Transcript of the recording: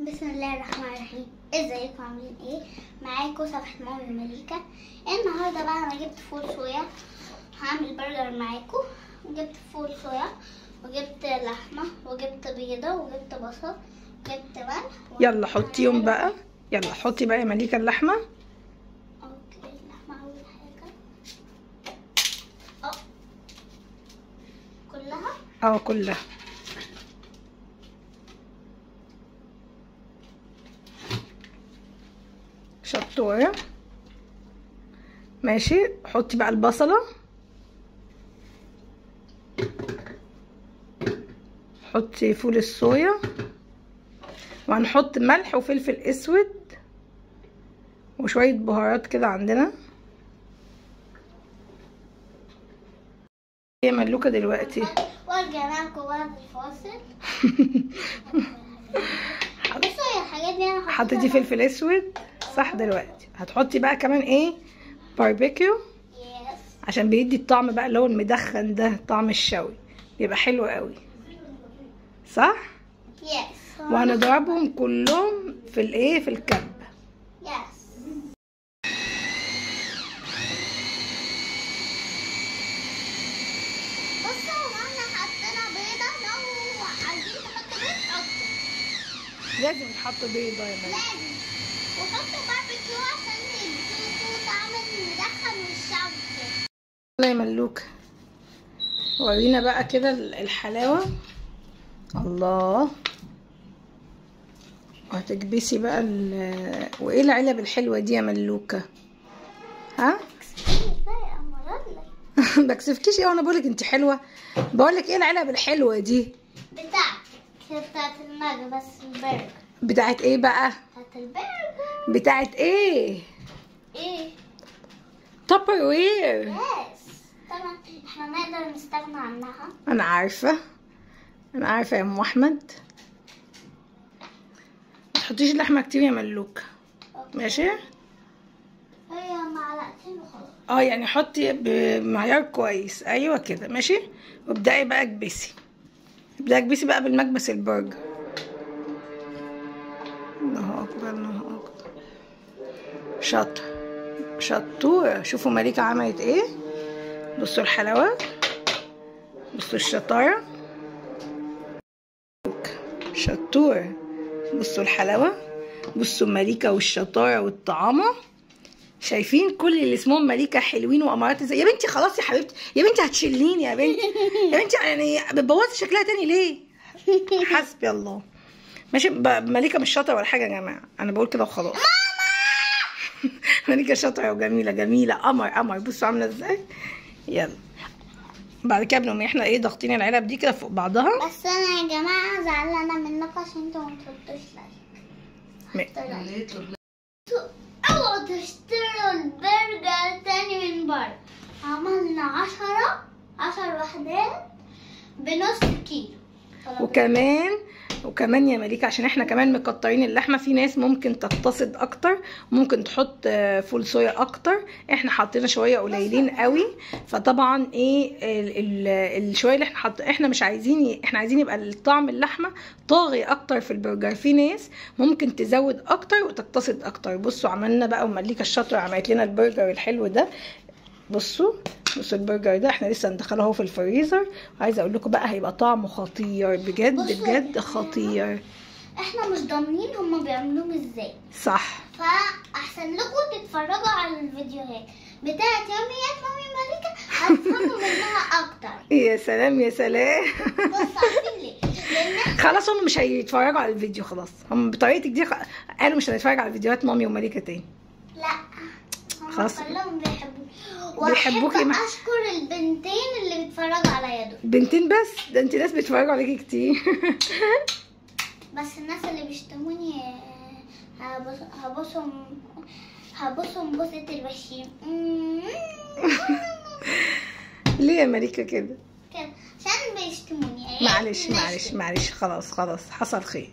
بسم الله الرحمن الرحيم. ازيكم عاملين ايه؟ معاكم صفحة مامي مليكة. النهارده بقى انا جبت فول صويا، هعمل برجر معاكم. جبت فول صويا وجبت لحمه وجبت بيضة وجبت بصل وجبت ملح. يلا حطيهم بقى، يلا حطي بقى يا مليكة اللحمة. okay اللحمة اول حاجة كلها، كلها. شطوره، ماشي. حطي بقى البصله، حطي فول الصويا، وهنحط ملح وفلفل اسود وشوية بهارات كده عندنا. يا ملوكه دلوقتي وارجع لكم بعد الفاصل. بصوا الحاجات دي انا حطيتي فلفل اسود صح؟ دلوقتي هتحطي بقى كمان ايه؟ باربيكيو. yes، عشان بيدي الطعم بقى اللي هو المدخن ده، طعم الشوي بيبقى حلو قوي صح؟ yes. وهنضربهم كلهم في الايه، في الكبه. yes. بصوا احنا حطينا بيضة، لو عايزين تحطوا بيض حطوا، لازم تحطوا بيضة يا ملك، لازم. وحطوا باربيكيو عشان يدوقوا طعم المدخن والشوي كده. يلا يا ملوكه ورينا بقى كده الحلاوة. الله، وهتكبسي بقى وايه العلب الحلوة دي يا ملوكه؟ ها؟ بكسفكيش ايه وانا بقولك انت حلوة؟ بقولك ايه العلب الحلوة دي؟ بتاعت المجبس البرجر. بتاعت ايه بقى؟ بتاعت البرجر. بتاعت ايه؟ ايه؟ Tupperware. yes طبعا احنا نقدر نستغنى عنها. انا عارفه، انا عارفه يا ام احمد. ما تحطيش اللحمة كتير يا ملوكه، ماشي؟ هي معلقتين وخلاص. يعني حطي بمعيار كويس، ايوه كده ماشي. وابدأي بقى اكبسي، ابدأي اكبسي بقى بالمكبس البرجر. الله اكبر، الله اكبر، شاطر شطوره. شوفوا مليكة عملت ايه، بصوا الحلاوة، بصوا الشطارة، شطوره. بصوا الحلاوة، بصوا مليكة والشطاره والطعامه. شايفين كل اللي اسمهم مليكة حلوين وامارات ازاي؟ يا بنتي خلاص يا حبيبتي، يا بنتي هتشليني يا بنتي، يا بنتي يعني بتبوظي شكلها تاني ليه؟ حسبي الله. ماشي، مليكة مش شاطرة ولا حاجة يا جماعة، انا بقول كده وخلاص. ماما مليكة شاطرة وجميلة، جميلة قمر قمر. بصوا عامله ازاي. يلا بعد كده بنقوم احنا ايه ضاغطين العلب دي كده فوق بعضها. بس انا يا جماعة زعلانة منكم عشان انتوا ما تحطوش like. اوعوا تشتروا البرجر تاني من بره. عملنا 10 وحدات بنص كيلو. وكمان يا مليكة عشان احنا كمان مكترين اللحمة، في ناس ممكن تقتصد اكتر، ممكن تحط فول صويا اكتر، احنا حطينا شوية قليلين قوي. فطبعا ايه الشويه اللي احنا حط، احنا مش عايزين، احنا عايزين يبقى الطعم اللحمة طاغي اكتر في البرجر. في ناس ممكن تزود اكتر وتقتصد اكتر. بصوا عملنا بقى، ومليكه الشاطره عملت لنا البرجر الحلو ده. بصوا البرجر ده احنا لسه هندخله اهو في الفريزر. عايزه اقول لكم بقى هيبقى طعمه خطير بجد بجد خطير. احنا مش ضامنين هما بيعملوه ازاي صح، فاحسن لكم تتفرجوا على الفيديوهات بتاعت يوميات مامي مليكة، هتفهموا منها اكتر. يا سلام يا سلام. بصوا عارفين ليه؟ لان خلاص هم مش هيتفرجوا على الفيديو خلاص، هم بطريقتك دي قالوا مش هنتفرج على فيديوهات مامي ومليكه تاني. لا خلاص كلهم بيحبوكي. وأحب اشكر البنتين اللي بيتفرجوا عليا دول. بنتين بس؟ ده انت ناس بيتفرجوا عليكي كتير. بس الناس اللي بيشتموني هبصهم بوسة البشير. ليه يا مليكة كده؟ كده عشان بيشتموني. معلش معلش معلش، خلاص خلاص حصل خير.